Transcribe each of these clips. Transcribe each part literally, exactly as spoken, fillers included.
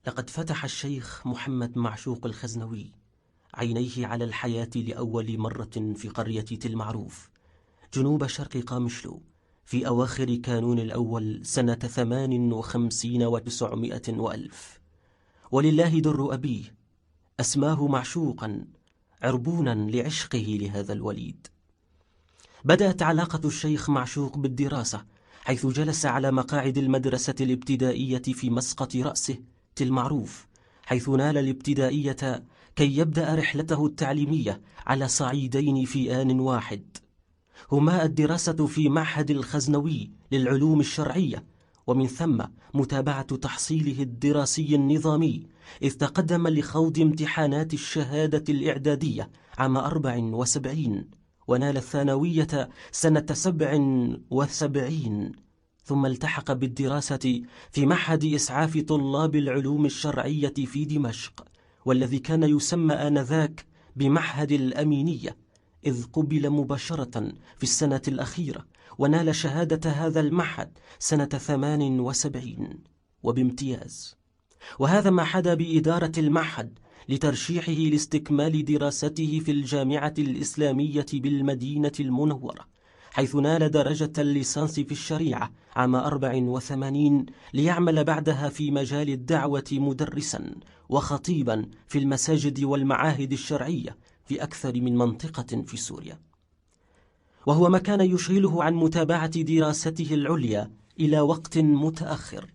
لقد فتح الشيخ محمد معشوق الخزنوي عينيه على الحياة لأول مرة في قرية تل معروف جنوب شرق قامشلو في أواخر كانون الأول سنة ثمان وخمسين وتسعمائة وألف. ولله در أبيه، أسماه معشوقا عربونا لعشقه لهذا الوليد. بدأت علاقة الشيخ معشوق بالدراسة، حيث جلس على مقاعد المدرسة الابتدائية في مسقط رأسه تل معروف، حيث نال الابتدائية كي يبدأ رحلته التعليمية على صعيدين في آن واحد، هما الدراسة في معهد الخزنوي للعلوم الشرعية، ومن ثم متابعة تحصيله الدراسي النظامي، إذ تقدم لخوض امتحانات الشهادة الإعدادية عام أربع وسبعين، ونال الثانوية سنة سبع وسبعين، ثم التحق بالدراسة في معهد إسعاف طلاب العلوم الشرعية في دمشق، والذي كان يسمى آنذاك بمعهد الأمينية، إذ قبل مباشرة في السنة الأخيرة، ونال شهادة هذا المعهد سنة ثمان وسبعين وبامتياز. وهذا ما حدا بإدارة المعهد لترشيحه لاستكمال دراسته في الجامعة الإسلامية بالمدينة المنورة، حيث نال درجة الليسانس في الشريعة عام أربع وثمانين، ليعمل بعدها في مجال الدعوة مدرسا وخطيبا في المساجد والمعاهد الشرعية في أكثر من منطقة في سوريا، وهو ما كان يشغله عن متابعة دراسته العليا إلى وقت متأخر،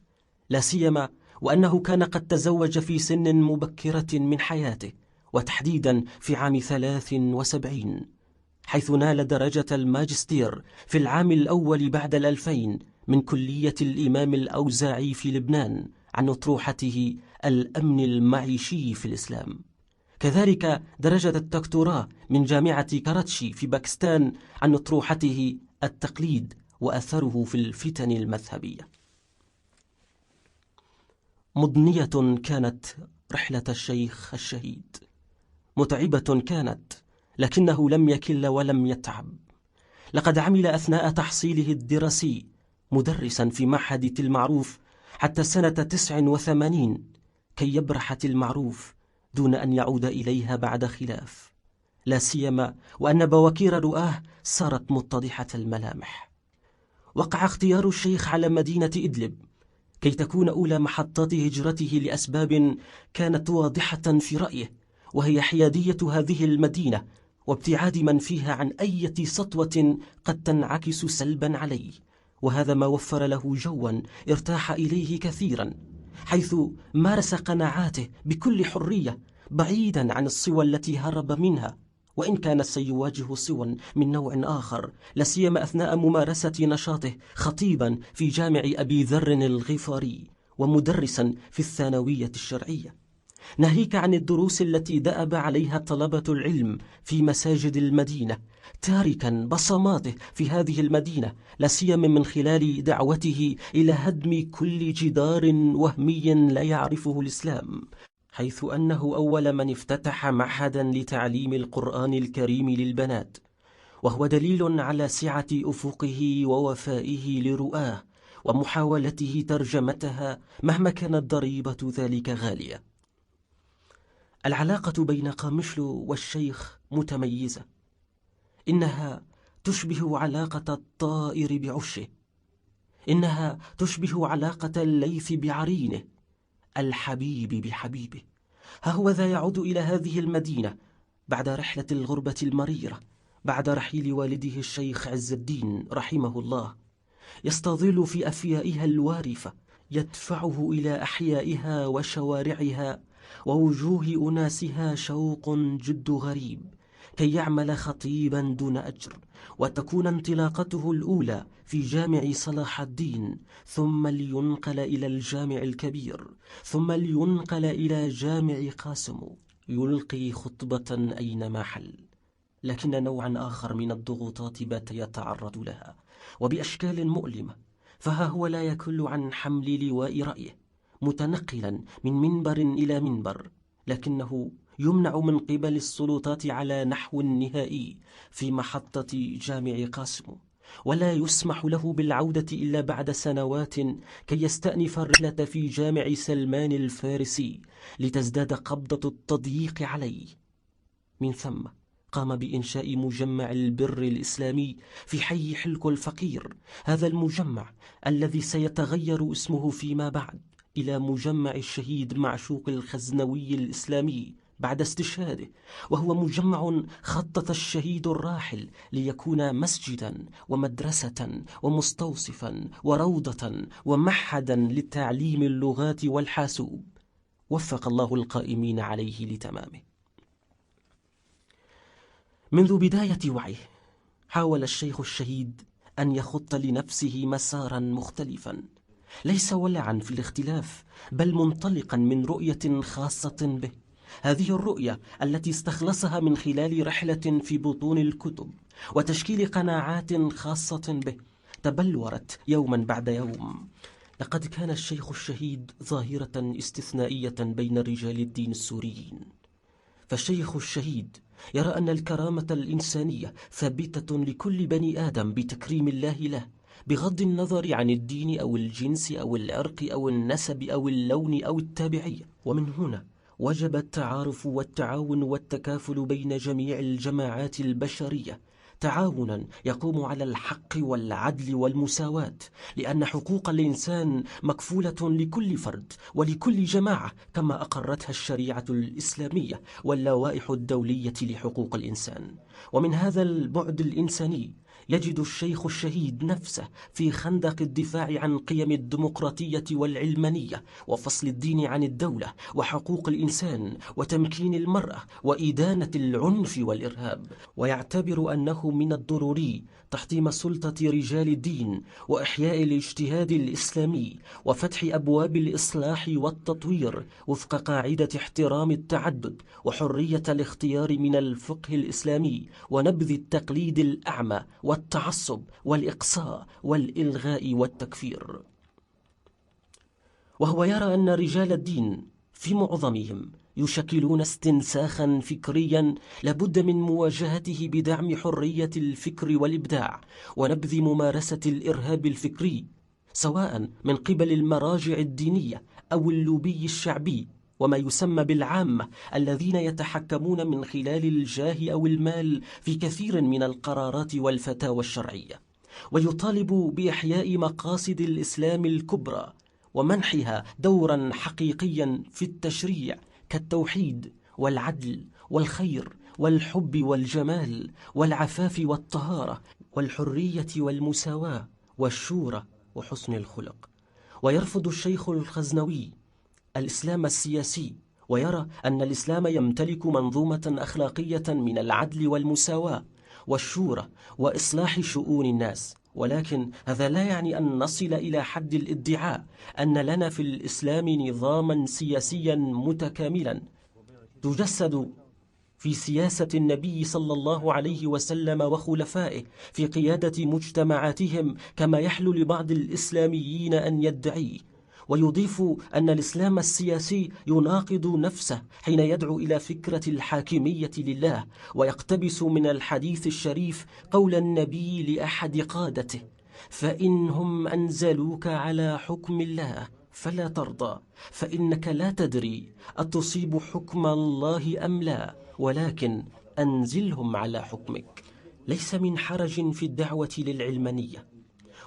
لا سيما وأنه كان قد تزوج في سن مبكرة من حياته، وتحديدا في عام ثلاث وسبعين، حيث نال درجة الماجستير في العام الأول بعد الألفين من كلية الإمام الأوزاعي في لبنان عن أطروحته الأمن المعيشي في الإسلام. كذلك درجة الدكتوراه من جامعة كراتشي في باكستان عن أطروحته التقليد وأثره في الفتن المذهبية. مضنية كانت رحلة الشيخ الشهيد، متعبة كانت، لكنه لم يكل ولم يتعب. لقد عمل أثناء تحصيله الدراسي مدرسا في معهد تل معروف حتى سنة تسع وثمانين، كي يبرح تل معروف دون أن يعود إليها بعد خلاف، لا سيما وأن بواكير رؤاه صارت متضحة الملامح. وقع اختيار الشيخ على مدينة إدلب كي تكون أولى محطات هجرته لأسباب كانت واضحة في رأيه، وهي حيادية هذه المدينة وابتعاد من فيها عن أية سطوة قد تنعكس سلبا عليه، وهذا ما وفر له جوا ارتاح إليه كثيرا، حيث مارس قناعاته بكل حرية بعيدا عن الصور التي هرب منها، وإن كان سيواجه صوا من نوع آخر، لا سيما أثناء ممارسة نشاطه خطيبا في جامع أبي ذر الغفاري ومدرسا في الثانوية الشرعية، ناهيك عن الدروس التي دأب عليها طلبة العلم في مساجد المدينة، تاركا بصماته في هذه المدينة، لا سيما من خلال دعوته إلى هدم كل جدار وهمي لا يعرفه الإسلام، حيث أنه أول من افتتح معهدا لتعليم القرآن الكريم للبنات، وهو دليل على سعة أفقه ووفائه لرؤاه ومحاولته ترجمتها مهما كانت ضريبة ذلك غالية. العلاقة بين قامشلو والشيخ متميزة، إنها تشبه علاقة الطائر بعشه، إنها تشبه علاقة الليث بعرينه، الحبيب بحبيبه. ها هو ذا يعود إلى هذه المدينة بعد رحلة الغربة المريرة، بعد رحيل والده الشيخ عز الدين رحمه الله، يستظل في أفيائها الوارفة، يدفعه إلى أحيائها وشوارعها ووجوه أناسها شوق جد غريب، كي يعمل خطيبا دون أجر، وتكون انطلاقته الأولى في جامع صلاح الدين، ثم لينقل إلى الجامع الكبير، ثم لينقل إلى جامع قاسم، يلقي خطبة أينما حل. لكن نوعا آخر من الضغوطات بات يتعرض لها، وبأشكال مؤلمة، فها هو لا يكل عن حمل لواء رأيه، متنقلا من منبر إلى منبر، لكنه يمنع من قبل السلطات على نحو نهائي في محطة جامع قاسم، ولا يسمح له بالعودة إلا بعد سنوات كي يستأنف الرحلة في جامع سلمان الفارسي لتزداد قبضة التضييق عليه. من ثم قام بإنشاء مجمع البر الإسلامي في حي حلكو الفقير، هذا المجمع الذي سيتغير اسمه فيما بعد إلى مجمع الشهيد معشوق الخزنوي الإسلامي بعد استشهاده، وهو مجمع خطط الشهيد الراحل ليكون مسجدا ومدرسة ومستوصفا وروضة ومعهدا لتعليم اللغات والحاسوب. وفق الله القائمين عليه لتمامه. منذ بداية وعيه، حاول الشيخ الشهيد أن يخط لنفسه مسارا مختلفا، ليس ولعا في الاختلاف، بل منطلقا من رؤية خاصة به. هذه الرؤية التي استخلصها من خلال رحلة في بطون الكتب وتشكيل قناعات خاصة به تبلورت يوما بعد يوم. لقد كان الشيخ الشهيد ظاهرة استثنائية بين رجال الدين السوريين. فالشيخ الشهيد يرى أن الكرامة الإنسانية ثابتة لكل بني آدم بتكريم الله له، بغض النظر عن الدين أو الجنس أو العرق أو النسب أو اللون أو التابعية. ومن هنا وجب التعارف والتعاون والتكافل بين جميع الجماعات البشرية، تعاونا يقوم على الحق والعدل والمساواة، لأن حقوق الإنسان مكفولة لكل فرد ولكل جماعة كما أقرتها الشريعة الإسلامية واللوائح الدولية لحقوق الإنسان. ومن هذا البعد الإنساني يجد الشيخ الشهيد نفسه في خندق الدفاع عن قيم الديمقراطية والعلمانية وفصل الدين عن الدولة وحقوق الإنسان وتمكين المرأة وإدانة العنف والإرهاب، ويعتبر أنه من الضروري تحطيم سلطة رجال الدين وإحياء الاجتهاد الإسلامي وفتح أبواب الإصلاح والتطوير وفق قاعدة احترام التعدد وحرية الاختيار من الفقه الإسلامي ونبذ التقليد الأعمى والتعصب والإقصاء والإلغاء والتكفير. وهو يرى أن رجال الدين في معظمهم يشكلون استنساخا فكريا لابد من مواجهته بدعم حرية الفكر والإبداع ونبذ ممارسة الإرهاب الفكري، سواء من قبل المراجع الدينية أو اللوبي الشعبي وما يسمى بالعامة الذين يتحكمون من خلال الجاه أو المال في كثير من القرارات والفتاوى الشرعية. ويطالب بإحياء مقاصد الإسلام الكبرى ومنحها دورا حقيقيا في التشريع كالتوحيد والعدل والخير والحب والجمال والعفاف والطهارة والحرية والمساواة والشورى وحسن الخلق. ويرفض الشيخ الخزنوي الإسلام السياسي، ويرى أن الإسلام يمتلك منظومة أخلاقية من العدل والمساواة والشورى وإصلاح شؤون الناس، ولكن هذا لا يعني أن نصل إلى حد الادعاء أن لنا في الإسلام نظاما سياسيا متكاملا تجسد في سياسة النبي صلى الله عليه وسلم وخلفائه في قيادة مجتمعاتهم كما يحلو لبعض الإسلاميين أن يدعيه. ويضيف أن الإسلام السياسي يناقض نفسه حين يدعو إلى فكرة الحاكمية لله، ويقتبس من الحديث الشريف قول النبي لأحد قادته: "فإن هم أنزلوك على حكم الله فلا ترضى، فإنك لا تدري أتصيب حكم الله أم لا، ولكن أنزلهم على حكمك". ليس من حرج في الدعوة للعلمانية.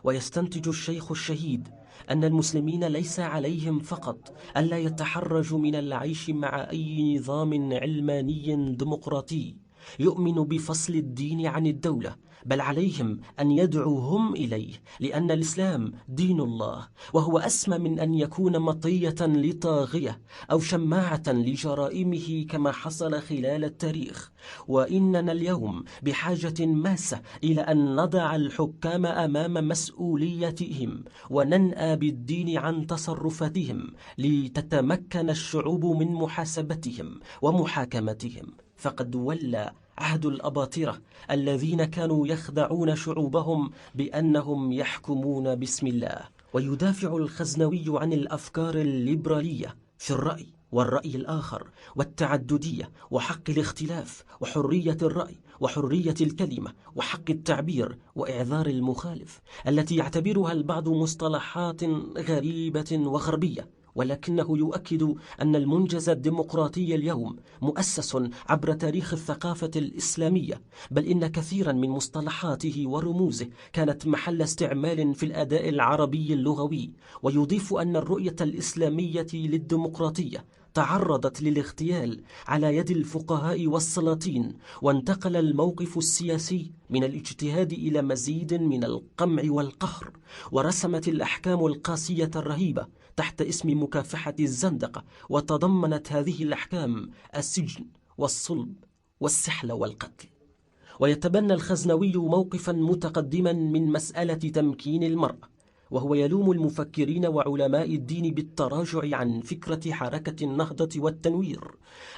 ويستنتج الشيخ الشهيد أن المسلمين ليس عليهم فقط ألا يتحرجوا من العيش مع أي نظام علماني ديمقراطي يؤمن بفصل الدين عن الدولة، بل عليهم أن يدعوا هم إليه، لأن الإسلام دين الله، وهو أسمى من أن يكون مطية لطاغية أو شماعة لجرائمه كما حصل خلال التاريخ. وإننا اليوم بحاجة ماسة إلى أن نضع الحكام أمام مسؤوليتهم وننأى بالدين عن تصرفاتهم لتتمكن الشعوب من محاسبتهم ومحاكمتهم، فقد ولى عهد الأباطرة الذين كانوا يخدعون شعوبهم بأنهم يحكمون باسم الله. ويدافع الخزنوي عن الأفكار الليبرالية في الرأي والرأي الآخر والتعددية وحق الاختلاف وحرية الرأي وحرية الكلمة وحق التعبير وإعذار المخالف، التي يعتبرها البعض مصطلحات غريبة وغربية، ولكنه يؤكد أن المنجز الديمقراطي اليوم مؤسس عبر تاريخ الثقافة الإسلامية، بل إن كثيرا من مصطلحاته ورموزه كانت محل استعمال في الأداء العربي اللغوي. ويضيف أن الرؤية الإسلامية للديمقراطية تعرضت للاغتيال على يد الفقهاء والسلاطين، وانتقل الموقف السياسي من الاجتهاد إلى مزيد من القمع والقهر، ورسمت الأحكام القاسية الرهيبة تحت اسم مكافحة الزندقة، وتضمنت هذه الأحكام السجن والصلب والسحل والقتل. ويتبنى الخزنوي موقفا متقدما من مسألة تمكين المرأة، وهو يلوم المفكرين وعلماء الدين بالتراجع عن فكرة حركة النهضة والتنوير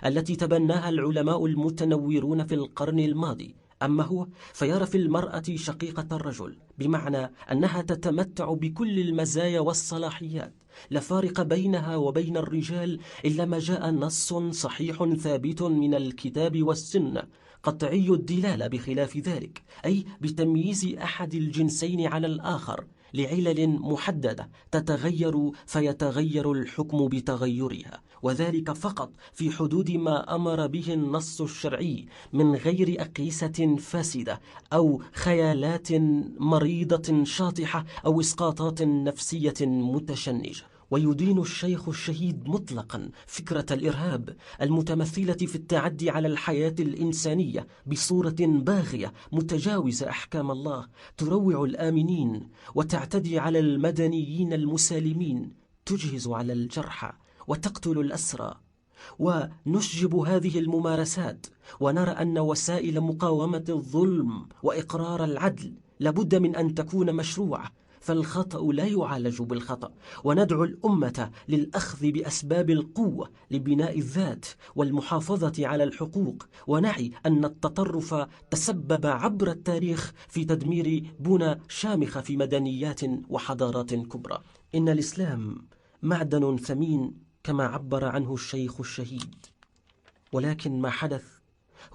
التي تبناها العلماء المتنورون في القرن الماضي. أما هو فيرى في المرأة شقيقة الرجل، بمعنى أنها تتمتع بكل المزايا والصلاحيات، لا فارق بينها وبين الرجال إلا ما جاء نص صحيح ثابت من الكتاب والسنة قطعي الدلالة بخلاف ذلك، أي بتمييز أحد الجنسين على الآخر لعلل محددة تتغير فيتغير الحكم بتغيرها، وذلك فقط في حدود ما أمر به النص الشرعي من غير أقيسة فاسدة أو خيالات مريضة شاطحة أو إسقاطات نفسية متشنجة. ويدين الشيخ الشهيد مطلقا فكرة الإرهاب المتمثلة في التعدي على الحياة الإنسانية بصورة باغية متجاوزة أحكام الله، تروع الآمنين وتعتدي على المدنيين المسالمين، تجهز على الجرحى وتقتل الأسرى. ونشجب هذه الممارسات، ونرى أن وسائل مقاومة الظلم وإقرار العدل لابد من أن تكون مشروعة، فالخطأ لا يعالج بالخطأ، وندعو الأمة للأخذ بأسباب القوة لبناء الذات والمحافظة على الحقوق، ونعي أن التطرف تسبب عبر التاريخ في تدمير بنى شامخة في مدنيات وحضارات كبرى. إن الإسلام معدن ثمين كما عبر عنه الشيخ الشهيد، ولكن ما حدث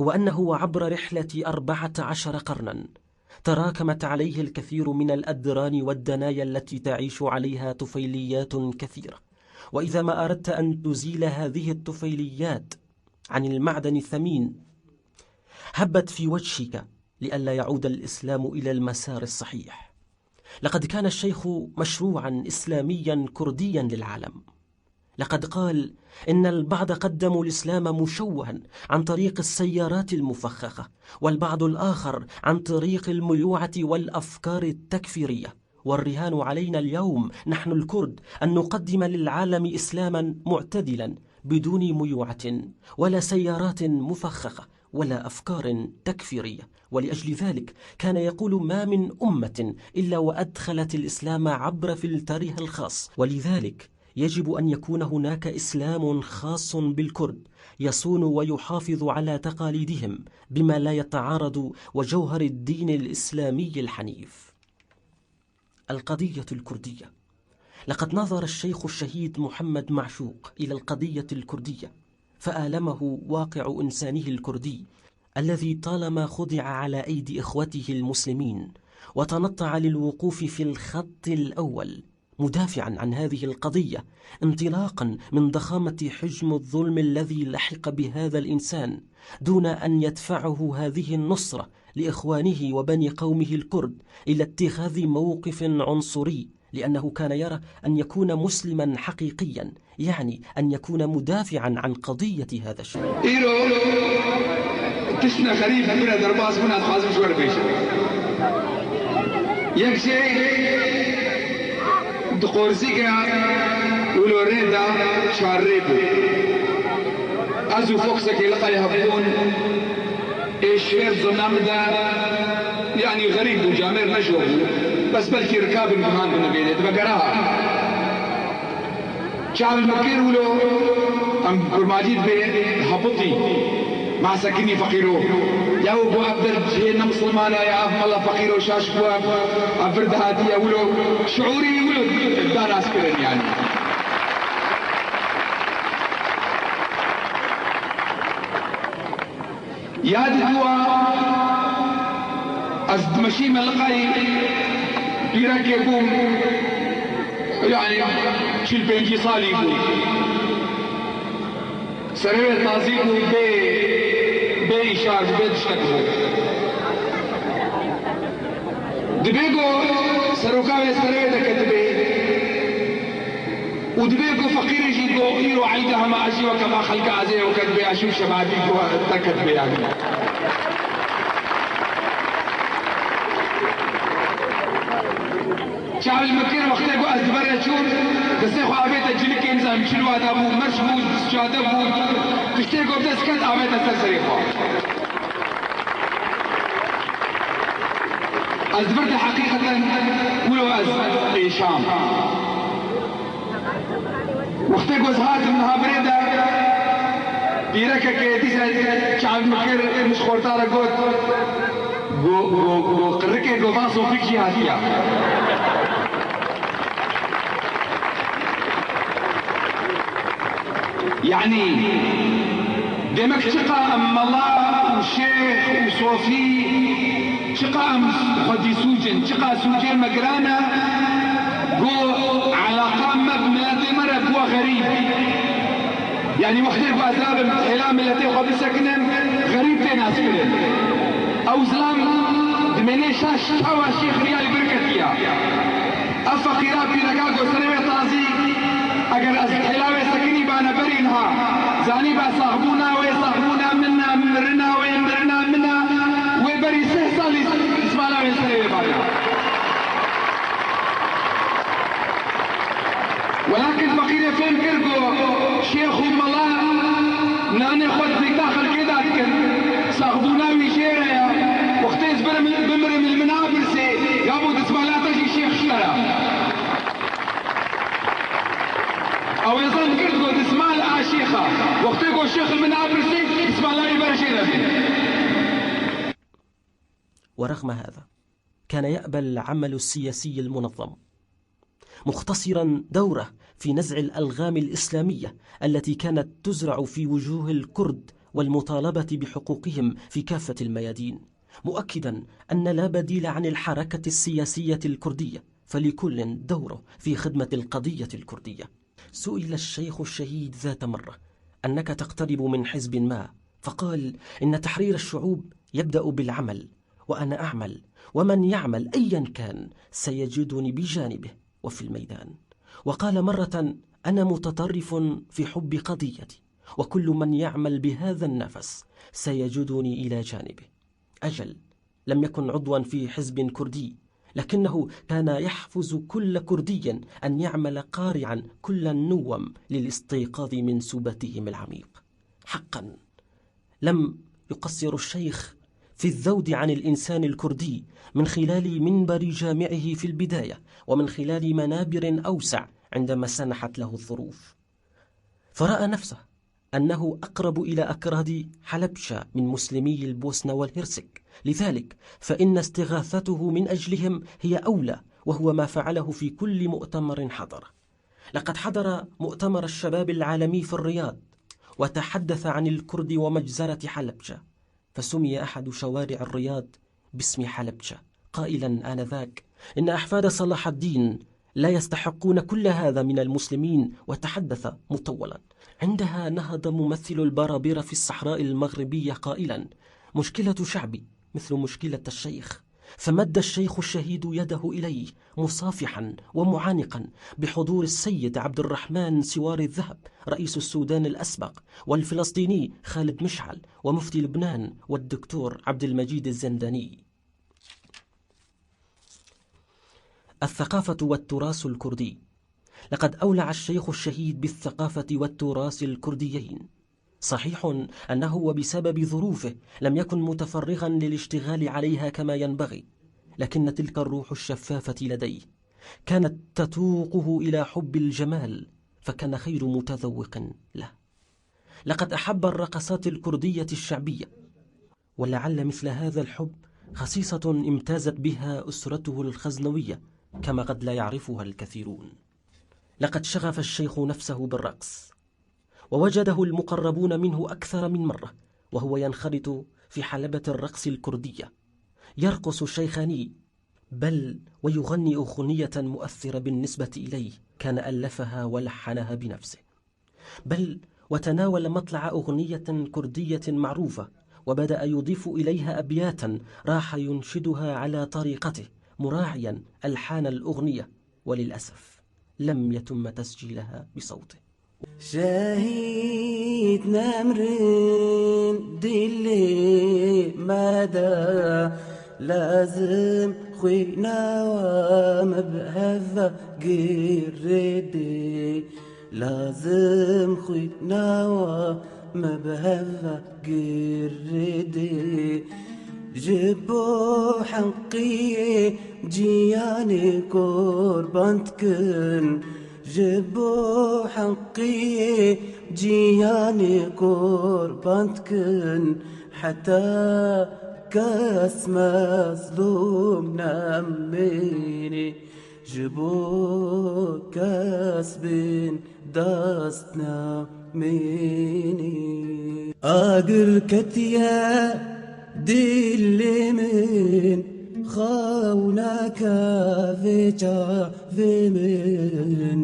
هو أنه عبر رحلة أربعة عشر قرنا تراكمت عليه الكثير من الأدران والدنايا التي تعيش عليها طفيليات كثيرة، وإذا ما أردت أن تزيل هذه الطفيليات عن المعدن الثمين هبت في وجهك لئلا يعود الإسلام إلى المسار الصحيح. لقد كان الشيخ مشروعا إسلاميا كرديا للعالم. لقد قال إن البعض قدموا الإسلام مشوها عن طريق السيارات المفخخة، والبعض الآخر عن طريق الميوعة والأفكار التكفيرية. والرهان علينا اليوم نحن الكرد أن نقدم للعالم إسلاما معتدلا بدون ميوعة ولا سيارات مفخخة ولا أفكار تكفيرية. ولأجل ذلك كان يقول: ما من أمة إلا وأدخلت الإسلام عبر فلترها الخاص. ولذلك يجب أن يكون هناك إسلام خاص بالكرد يصون ويحافظ على تقاليدهم بما لا يتعارض وجوهر الدين الإسلامي الحنيف. القضية الكردية. لقد نظر الشيخ الشهيد محمد معشوق إلى القضية الكردية، فآلمه واقع إنسانه الكردي الذي طالما خضع على أيدي إخوته المسلمين، وتنطع للوقوف في الخط الأول مدافعا عن هذه القضية، انطلاقا من ضخامة حجم الظلم الذي لحق بهذا الإنسان، دون أن يدفعه هذه النصرة لإخوانه وبني قومه الكرد إلى اتخاذ موقف عنصري، لأنه كان يرى أن يكون مسلما حقيقيا يعني أن يكون مدافعا عن قضية هذا الشعب. Îro tiştine xerîb bire derbas bûn, ez dixwazim ji we re bêjim. Yek jê di qorzîka wilo rê de çar rê bû. Ez û Foxekê li qey hebûn, ê şêr zona min de, yanî xerîb bû, camêr ne ji we bû. Bes belkî rikabin guhandin bênê, di vegera. Çav li min kir wilo, em kurmancî dibê, hepitî. Ma sekinî feqîro. Ya û got ev der cihê ne misilmana ye, ev mala feqîro şaş bû, ev, ev vir dihatiye wilo. Şiûrî wilo da nas kirin yanî. Ya di dua ez dimeşî me li qey pîrekê bûm, yani çil pêncî salî bû. Serê wê tazî bû, bê, bê îşar bû, bê tiştek bû. Dibê ku seroka wê serê wê deketibê û dibê ku feqîrê jî ku îro eyda hema ez jî weke va xelka ez ê weke dibê ez jî şebabî ku derketibê yanî. Çav li min kir, wextê ku ez di ber re çûm, destê xwe avête cilikê, nizam çi li wa da bû, merş bû, sicade bû, tiştê ku bi dest ket avête ser serê xwe. Ez di vir de heqîqeten wilo ez êşam. Wextê ku ez hatim niha birê de, pîrekekê dîsa çav min kir, min ji xorta re got, go, go, go, qirikê go va Sofîk jî hatiya. Yani, demek çiqa em mela û şêx û sofî, çiqa em xwedî sûc in, çiqa sûcê me giran e, ku eleqa me bi miletê me re bûye xerîb. Yani wextê ku ez rabim hêla miletê xwe bisekinin, xerîb tê naskirin. Ew zilam dimênê şaş çawa şêx riya li vir ketiya. Ev feqîra pîreka ku serê wê tazî, eger ez hêla wê sekinî bana berî niha, zanî ba saxbûna wê, saxbûna min e, mirina wê, mirina min e, wê berî sih salî dismala wê serê wê bana. Welakin feqîrê fêm kir ku şêx û mela nanê xwe di pêka xelkê de dikin. Saxbûna wî jê re ye. Wextê ez birim, bimirim li min apirsê, ya bo dismala te jî şêx ji te re. Ew ê zan kir ku dismal a şêx e. Wextê ku şêx li min apirsê, dismala wî ber jê re bê. ورغم هذا، كان يأبى العمل السياسي المنظم، مختصرا دوره في نزع الألغام الإسلامية التي كانت تزرع في وجوه الكرد والمطالبة بحقوقهم في كافة الميادين، مؤكدا أن لا بديل عن الحركة السياسية الكردية، فلكل دوره في خدمة القضية الكردية. سئل الشيخ الشهيد ذات مرة: أنك تقترب من حزب ما؟ فقال: إن تحرير الشعوب يبدأ بالعمل، وأنا أعمل، ومن يعمل أيا كان سيجدني بجانبه وفي الميدان. وقال مرة: أنا متطرف في حب قضيتي، وكل من يعمل بهذا النفس سيجدني إلى جانبه. أجل، لم يكن عضوا في حزب كردي، لكنه كان يحفز كل كردي أن يعمل قارعا كل النوم للاستيقاظ من سباتهم العميق. حقا، لم يقصر الشيخ في الذود عن الإنسان الكردي من خلال منبر جامعه في البداية، ومن خلال منابر أوسع عندما سنحت له الظروف، فرأى نفسه أنه أقرب إلى أكراد حلبشة من مسلمي البوسنة والهرسك. لذلك فإن استغاثته من أجلهم هي أولى، وهو ما فعله في كل مؤتمر حضره. لقد حضر مؤتمر الشباب العالمي في الرياض، وتحدث عن الكرد ومجزرة حلبشة، فسمي أحد شوارع الرياض باسم حلبشة، قائلا آنذاك: إن أحفاد صلاح الدين لا يستحقون كل هذا من المسلمين، وتحدث مطولا. عندها نهض ممثل البرابرة في الصحراء المغربية قائلا: مشكلة شعبي مثل مشكلة الشيخ. فمد الشيخ الشهيد يده إليه مصافحا ومعانقا بحضور السيد عبد الرحمن سواري الذهب رئيس السودان الأسبق، والفلسطيني خالد مشعل، ومفتي لبنان، والدكتور عبد المجيد الزنداني. الثقافة والتراث الكردي. لقد أولع الشيخ الشهيد بالثقافة والتراث الكرديين. صحيح أنه وبسبب ظروفه لم يكن متفرغا للاشتغال عليها كما ينبغي، لكن تلك الروح الشفافة لديه كانت تتوقه إلى حب الجمال، فكان خير متذوق له. لقد أحب الرقصات الكردية الشعبية، ولعل مثل هذا الحب خصيصة امتازت بها أسرته الخزنوية كما قد لا يعرفها الكثيرون. لقد شغف الشيخ نفسه بالرقص، ووجده المقربون منه أكثر من مرة وهو ينخرط في حلبة الرقص الكردية، يرقص الشيخاني، بل ويغني أغنية مؤثرة بالنسبة إليه كان ألفها ولحنها بنفسه، بل وتناول مطلع أغنية كردية معروفة وبدأ يضيف إليها أبياتا راح ينشدها على طريقته مراعيا ألحان الأغنية، وللأسف لم يتم تسجيلها بصوته. Şehîd nemrin dilê me de, lazim xwîna we me bi hev ve girêdê. Lazim xwîna we me bi hev ve girêdê. Ji bo heqiyê ciyanê kurban dikin, ji bo heqiyê ciyanê kurban dikin, heta kes mezlûm nemînî. Ji bo kes bin dest nemînî. Agir ketiye dilê min, xew nake vê çavê min.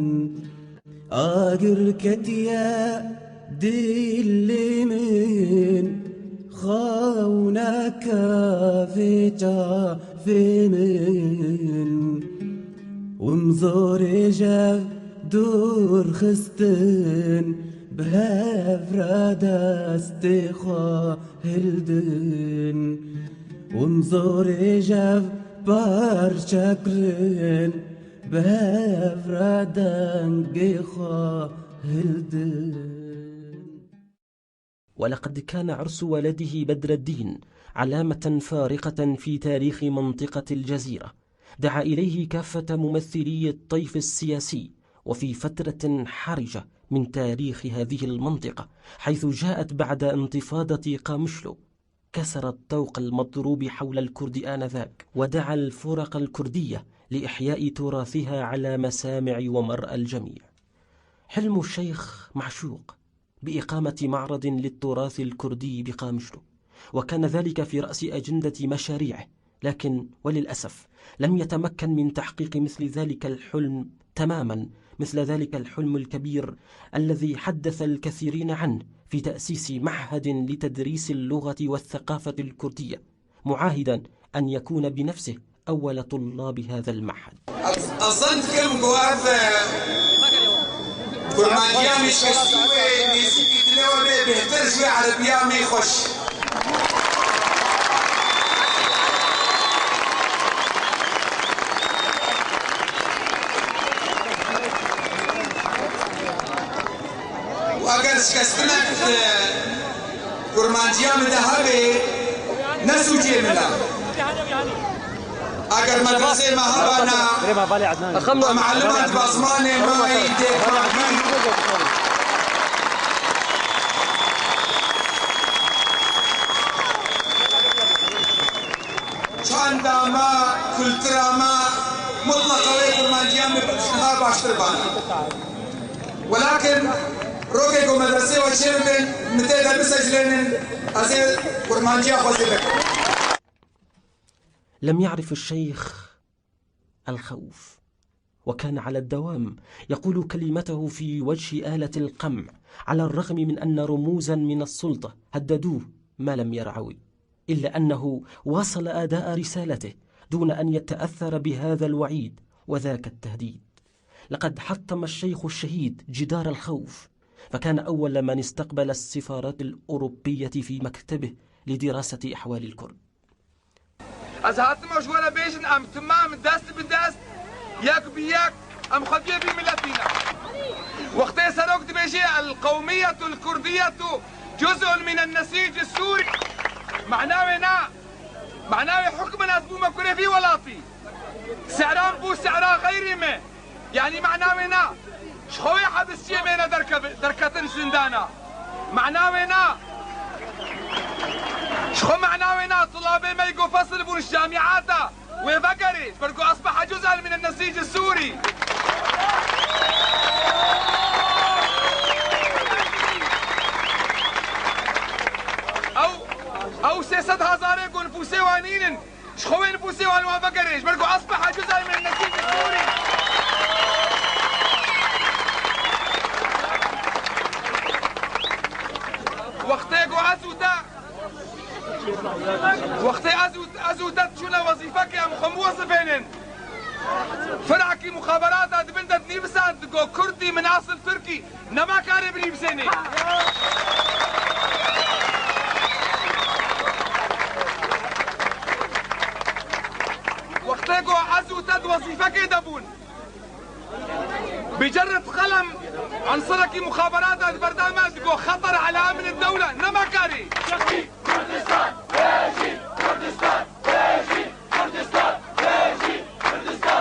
Agir ketiye dilê min, xew neke vê çavê min. Wim zorê jev dûr xistin, bi hev re destê xwe hildin. Wim zorê jev parçe kirin, bi hev re dengê xwe hildin. ولقد كان عرس ولده بدر الدين علامة فارقة في تاريخ منطقة الجزيرة. دعا إليه كافة ممثلي الطيف السياسي، وفي فترة حرجة من تاريخ هذه المنطقة، حيث جاءت بعد انتفاضة قامشلو، كسر الطوق المضروب حول الكرد آنذاك، ودعا الفرق الكردية لإحياء تراثها على مسامع ومرأى الجميع. حلم الشيخ معشوق بإقامة معرض للتراث الكردي بقامشلو، وكان ذلك في رأس أجندة مشاريعه، لكن وللأسف لم يتمكن من تحقيق مثل ذلك الحلم تماما، مثل ذلك الحلم الكبير الذي حدث الكثيرين عنه في تأسيس معهد لتدريس اللغة والثقافة الكردية، معاهدا أن يكون بنفسه أول طلاب هذا المعهد. Ez, ez zan dikim ku ev, e, kurmanciya min şikestî wê nêzîkî dilê we bê bêhtir ji wê erebiya min xweş. Û eger şikestinek di kurmanciya min de hebe, ne sûcê min e. Eger medresê me hebana, em eliman bi zimanê me yî tê parvî. Çanda me, kultura me, mutleqa wê kurmanciya min bi niha baştir bana. Welakin rokê ku medresê we çêbibin, min tê de biseclênin, ez ê kurmanciya xwe zêde bikim. لم يعرف الشيخ الخوف، وكان على الدوام يقول كلمته في وجه آلة القمع، على الرغم من أن رموزا من السلطة هددوه ما لم يرعوي، إلا أنه واصل أداء رسالته دون أن يتأثر بهذا الوعيد وذاك التهديد. لقد حطم الشيخ الشهيد جدار الخوف، فكان أول من استقبل السفارات الأوروبية في مكتبه لدراسة أحوال الكرد. Ez hatime ji we re bêjin, em timam dest bi dest, yek bi yek, em xwediyê vî miletî ne. Wextê serok dibêje, "El qewmiyetu, el kurdiyetu cuz'un min el nesîc el sûrî." Mana wê ne. Mana wê hukm in ez bûme kurê vî welatî. Sehra min bû sehra xeyrî me. Yanî mana wê na, ji xwe wê hebisçiyê mêne derkeve-, derketin ji zindana. Mana wê na, ji xwe mana wê na, tulabê me yê ku fesil bûn ji camîata, wê vegerê, ji ber ku asbeha cuz'an min el nesîc el sûrî. Ew, ew sê Nifûsê wan nînin. Ji xwe wê nifûsê wan wan vegerê. Ji ber ku asbeha cuz'en min nesîc sûrî. Wextê ku ez û te, wextê ez û, ez û te diçûne wezîfekê em xwe biwezifênin. Firakî muxaberata di bin de dinivîsan digo Kurdî min asil Tirkî. Nema karê binivîsênê. Wextê ku ez û te di wezîfekê de bûn, bi cerret qelem ensirekî muxaberata di berda me digo xeter ala emnê dewle. Nema karê. Kurdistan, Kurdistan, Kurdistan, Kurdistan,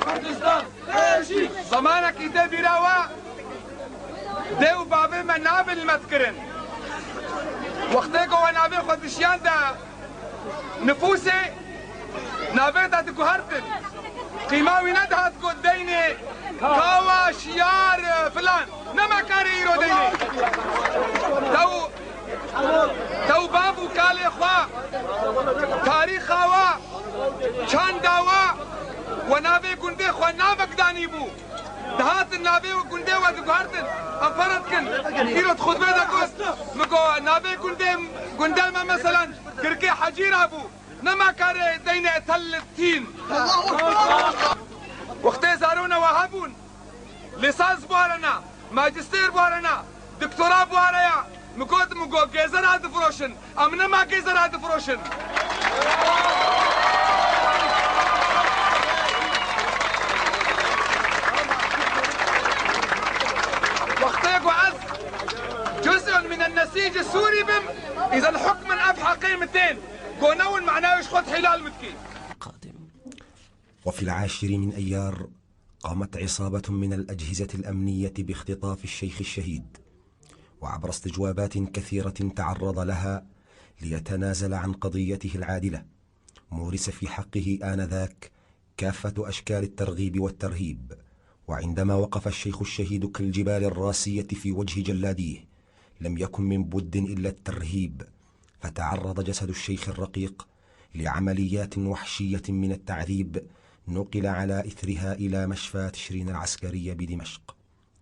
Kurdistan. Zemanekî tê bîra we, dê û bavê me nabin li me dikirin. Wextê ku we navê xwe dişiyan de nifûsê navê te diguhertin. Qîma wî nedihat ku deynê kawa şiyar filan. Nema karê îro deynê. Tew, tew bav û kalê xwe, tarîxa we, çanda we, we navê gundê xwe navek danî bû. Dihatin navê gundê we diguhertin. Em pere dikin. Îro di xutbê de got, min got, navê gundê, gundê me meselan Girkê Hecîra bû. Nema karê deynê Tel Tîn. Wextê zarûna we hebûn, lîsans biwarena, majistêr biwarena, doktora biwareya, min got, min got, gêzera difiroşin. Em nema gêzera difiroşin. Wextê ku ez cuz'un min nesîc sûrî bim, îzen hukmen ev heqê min tên. Ku newin manayê ji xwe hilal min dikî. وفي العاشر من أيار قامت عصابة من الأجهزة الأمنية باختطاف الشيخ الشهيد، وعبر استجوابات كثيرة تعرض لها ليتنازل عن قضيته العادلة، مورس في حقه آنذاك كافة أشكال الترغيب والترهيب. وعندما وقف الشيخ الشهيد كالجبال الراسية في وجه جلاديه، لم يكن من بد إلا الترهيب، فتعرض جسد الشيخ الرقيق لعمليات وحشية من التعذيب، نقل على إثرها إلى مشفى تشرين العسكرية بدمشق،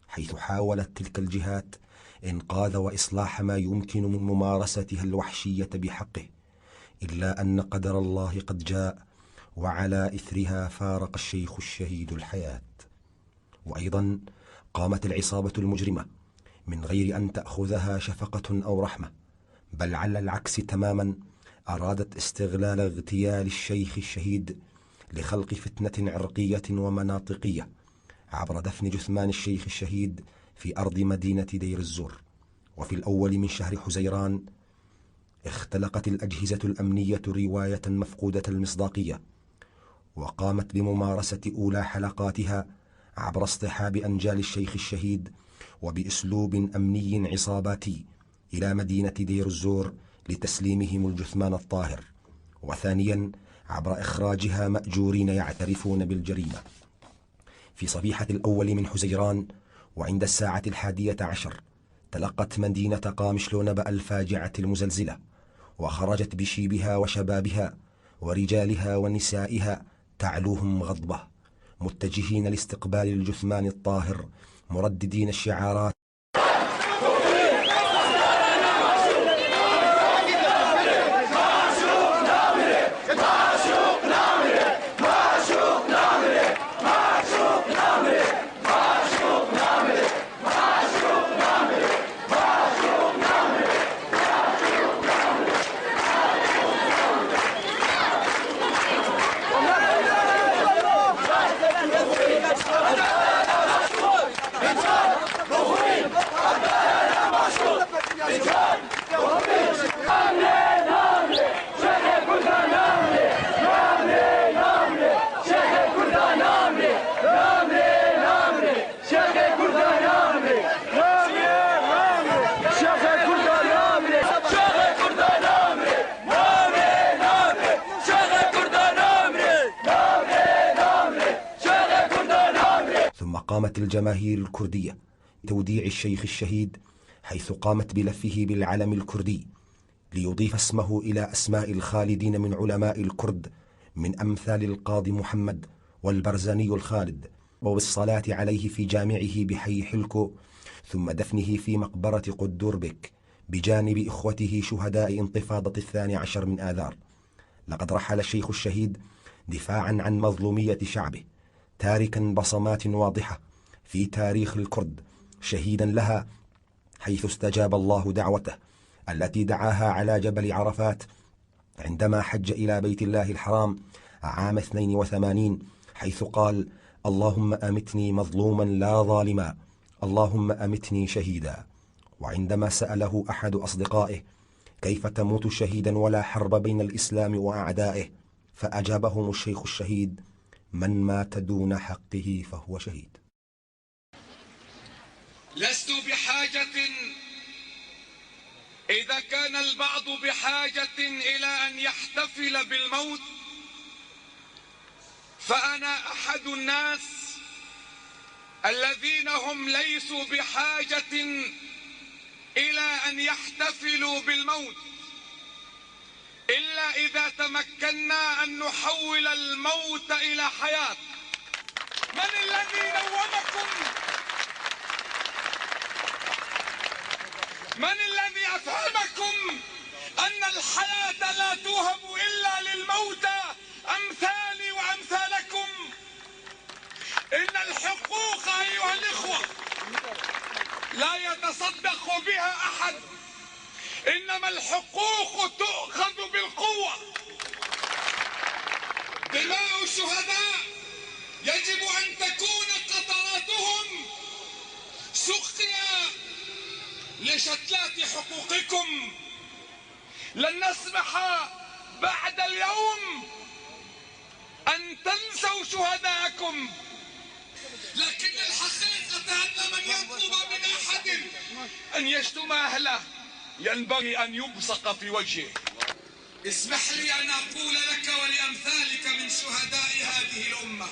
حيث حاولت تلك الجهات إنقاذ وإصلاح ما يمكن من ممارستها الوحشية بحقه، إلا أن قدر الله قد جاء، وعلى إثرها فارق الشيخ الشهيد الحياة. وأيضًا قامت العصابة المجرمة من غير أن تأخذها شفقة أو رحمة، بل على العكس تمامًا، أرادت استغلال اغتيال الشيخ الشهيد لخلق فتنة عرقية ومناطقية عبر دفن جثمان الشيخ الشهيد في أرض مدينة دير الزور. وفي الأول من شهر حزيران اختلقت الأجهزة الأمنية رواية مفقودة المصداقية، وقامت بممارسة أولى حلقاتها عبر اصطحاب أنجال الشيخ الشهيد وبأسلوب أمني عصاباتي إلى مدينة دير الزور لتسليمهم الجثمان الطاهر، وثانيًا عبر إخراجها مأجورين يعترفون بالجريمة. في صبيحة الأول من حزيران، وعند الساعة الحادية عشر، تلقت مدينة قامشلو نبأ الفاجعة المزلزلة، وخرجت بشيبها وشبابها ورجالها ونسائها تعلوهم غضبة، متجهين لاستقبال الجثمان الطاهر، مرددين الشعارات. ثم قامت الجماهير الكردية بتوديع الشيخ الشهيد، حيث قامت بلفه بالعلم الكردي، ليضيف اسمه إلى أسماء الخالدين من علماء الكرد، من أمثال القاضي محمد والبرزاني الخالد، وبالصلاة عليه في جامعه بحي حلكو، ثم دفنه في مقبرة قدوربك بجانب إخوته شهداء انتفاضة الثاني عشر من آذار. لقد رحل الشيخ الشهيد دفاعا عن مظلومية شعبه، تاركا بصمات واضحة في تاريخ الكرد، شهيدا لها، حيث استجاب الله دعوته التي دعاها على جبل عرفات عندما حج إلى بيت الله الحرام عام اثنين وثمانين، حيث قال: "اللهم أمتني مظلوما لا ظالما، اللهم أمتني شهيدا". وعندما سأله أحد أصدقائه: "كيف تموت شهيدا ولا حرب بين الإسلام وأعدائه؟" فأجابهم الشيخ الشهيد: "من مات دون حقه فهو شهيد". لست بحاجة، إذا كان البعض بحاجة إلى أن يحتفل بالموت، فأنا أحد الناس الذين هم ليسوا بحاجة إلى أن يحتفلوا بالموت، إلا إذا تمكنا أن نحول الموت إلى حياة. من الذي نومكم؟ من الذي أفهمكم أن الحياة لا توهب إلا للموتى أمثالي وأمثالكم؟ إن الحقوق أيها الإخوة لا يتصدق بها أحد، إنما الحقوق تؤخذ بالقوة. دماء الشهداء يجب أن تكون قطراتهم سقيا لشتلات حقوقكم. لن نسمح بعد اليوم أن تنسوا شهداءكم. لكن الحقيقة أن من يطلب من أحد أن يشتم أهله ينبغي أن يبصق في وجهه. اسمح لي أن أقول لك ولأمثالك من شهداء هذه الأمة،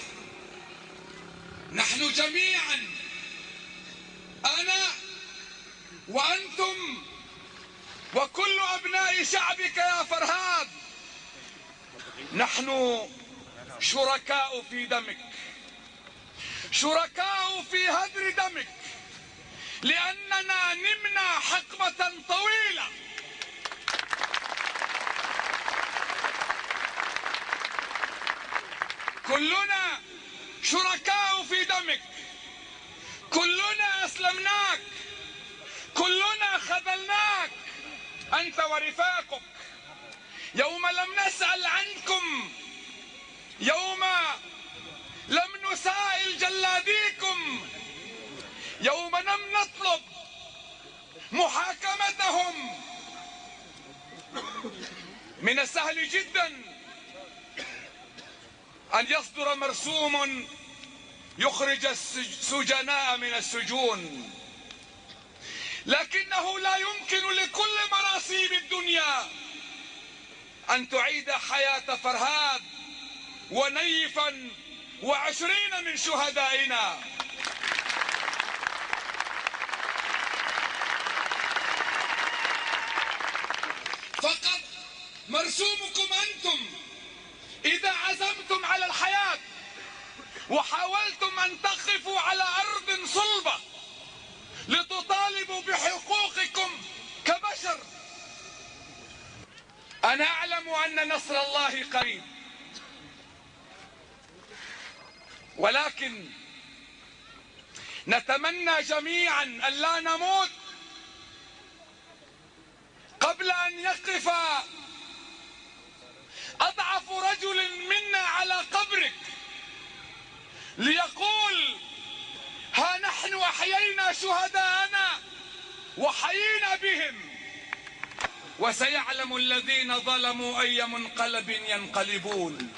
نحن جميعا، أنا وأنتم وكل أبناء شعبك يا فرهاد، نحن شركاء في دمك، شركاء في هدر دمك، لأننا نمنا حقبة طويلة. كلنا شركاء في دمك، كلنا أسلمناك، كلنا خذلناك، أنت ورفاقك، يوم لم نسأل عنكم، يوم لم نسائل جلاديكم، يوم لم نطلب محاكمتهم. من السهل جدا أن يصدر مرسوم يخرج السج-، السجناء من السجون، لكنه لا يمكن لكل مراسيم الدنيا أن تعيد حياة فرهاد ونيفا وعشرين من شهدائنا. فقط مرسومكم أنتم، إذا عزمتم على الحياة وحاولتم أن تقفوا على أرض صلبة لتطالبوا بحقوقكم كبشر، أنا أعلم أن نصر الله قريب، ولكن نتمنى جميعا أن لا نموت قبل أن يقف أضعف رجل منا على قبرك ليقول: "ها نحن أحيينا شهداءنا وحيينا بهم، وسيعلم الذين ظلموا أي منقلب ينقلبون".